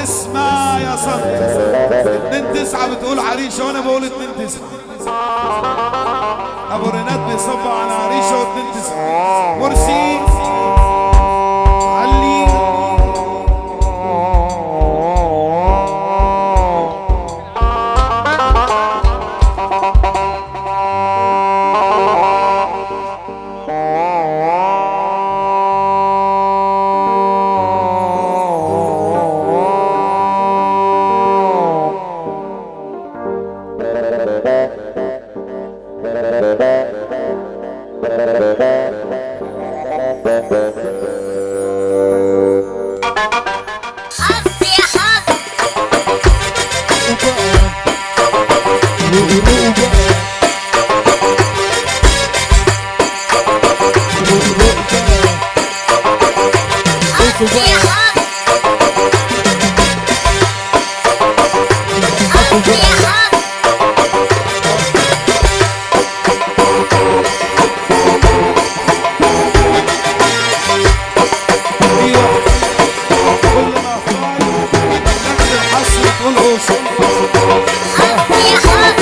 اسمع يا صاحبي، 2-9 بتقول عريشه وانا بقول 2-9. ابو رينات بيصب على عريشه و2-9. مرسي علي حظ يا حظ. حظ يا حظ. حظ يا حظ. ايوه كل ما اختار برنامج الحظ بتقول اوصل. حظ يا حظ.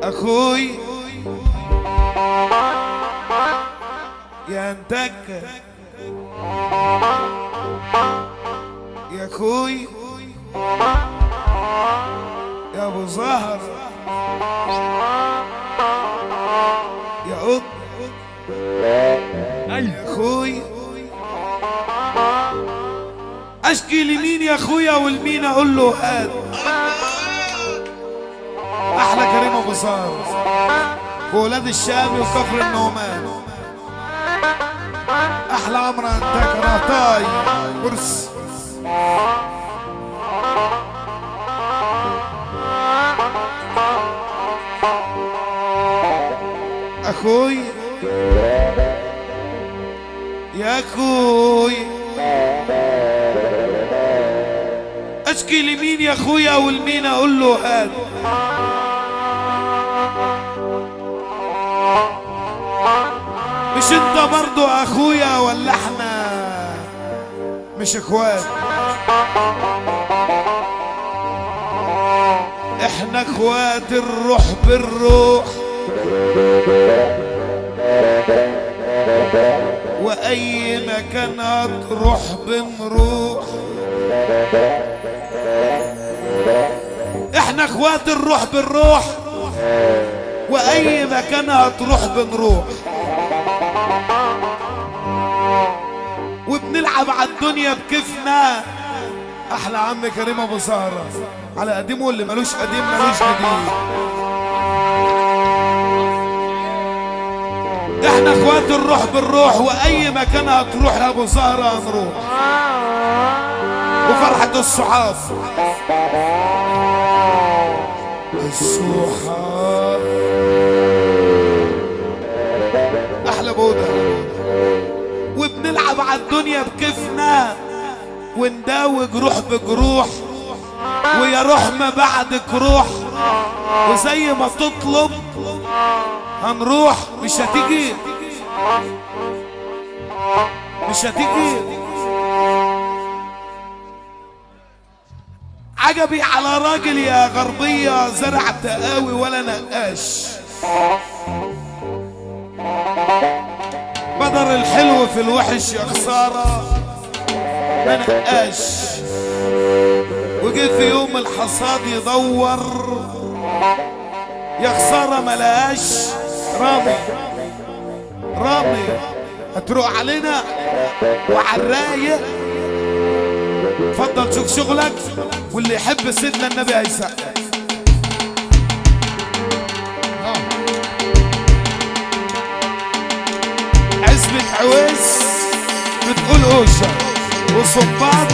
اخوي يا انتك، يا اخوي يا ابو زهر، يا قط، يا اخوي اشكي لمين يا اخويا والمين اقول له هات. احلى كريم ابو زهر وولاد الشامي وكفر النعمان. احلى عمرو انتك رهطاي برس. اخوي يا اخوي اشكي لمين يا اخويا والمين اقول له هات. مش انت برضو اخويا ولا احنا مش اخوات؟ احنا اخوات الروح بالروح، واي مكان هتروح بنروح. احنا اخوات الروح بالروح، واي مكان هتروح بنروح. وبنلعب على الدنيا بكيفنا. احلى عم كريم ابو زهره على قديمه، واللي ملوش قديم ملوش جديد. احنا اخوات الروح بالروح، واي مكان هتروح يا ابو زهره هنروح. وفرحة الصحاب، الصحاب احلى بودة. وبنلعب على الدنيا بكيفنا، ونداوي جروح بجروح، ويا روح ما بعدك روح، وزي ما تطلب هنروح. مش هتيجي، مش هتيجي. عجبي على راجل يا غربية زرع تقاوي ولا نقاش، بدر الحلو في الوحش يا خسارة ما نقاش. وجه في يوم الحصاد يدور يا خسارة ما لقاش. رامي رامي هتروح علينا وعالرايق. اتفضل شوف شغلك، واللي يحب سيدنا النبي هيسقف. عزبة عويس بتقول قوشة، وصباط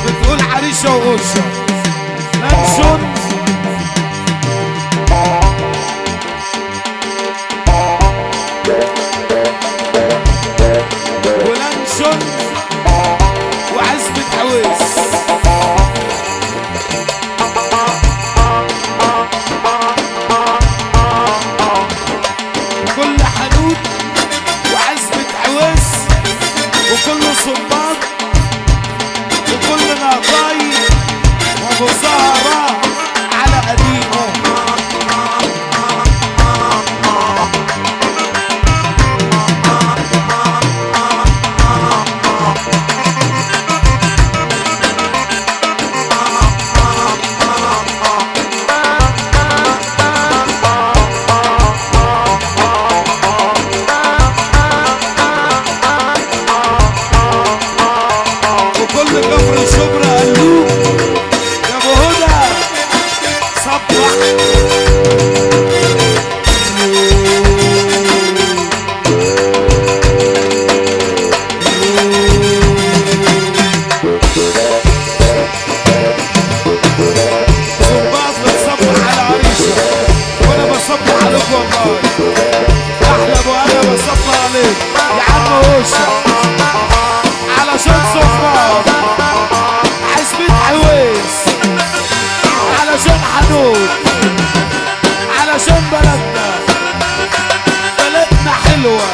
بتقول عريشة وقوشة. لانشون ولانشون وعزبة عويس. كل حنوت وعزبة عويس وكل صباط وكل ناطاي وابو زهرة على قديمه. وكل كفر شبرا قالوه يا ابو هدى صبح. صباط بتصبح على عريشه، وانا بصبح عليك والله. احلى ابو انا بصبح عليك يا عم هوشه، علشان صفار عزبة عويس، علشان حنوت، علشان بلدنا. بلدنا حلوة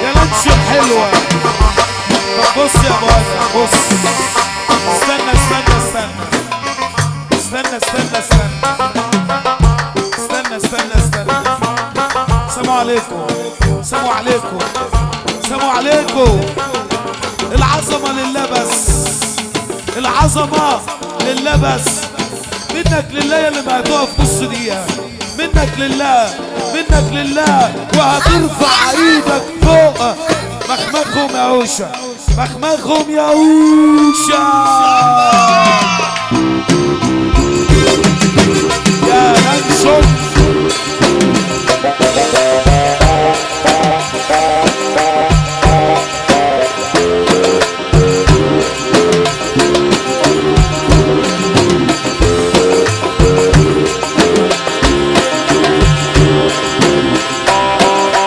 يا لانشون حلوة. طب بص يا ابو هدى، بص، استنى استنى استنى استنى استنى استنى استنى استنى استنى. سلام عليكم، سلام عليكم، سلام عليكم. العظمة لله بس، العظمة لله بس. منك لله يا اللي ما هتقف نص دقيقة، منك لله، منك لله، وهترفع ايدك فوق. مخمخهم يا اوشا، مخمخهم يا اوشا. يا ننشر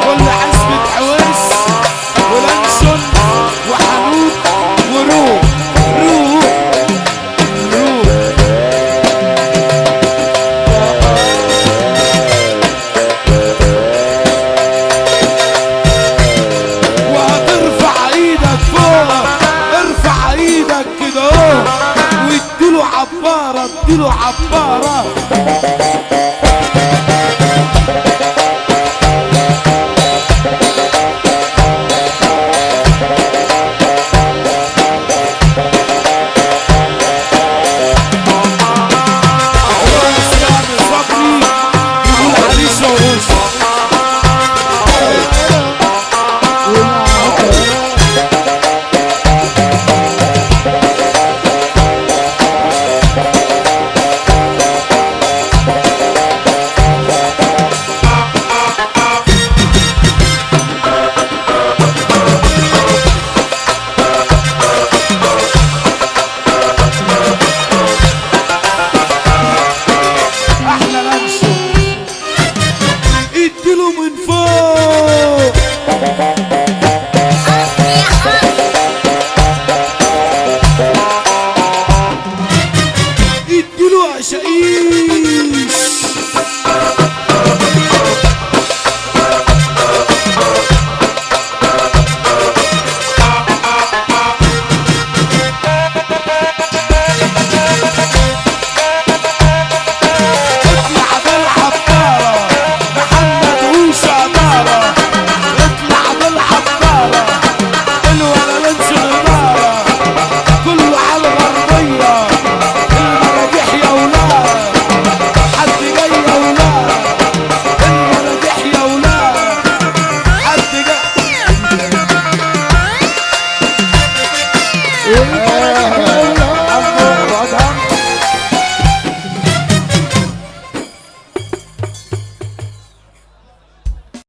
كل حسبة حويس ولانشون وحنوت وروح روح روح. وهترفع ايدك فوق، ارفع ايدك كده اهو، واديله عبارة، اديله عبارة.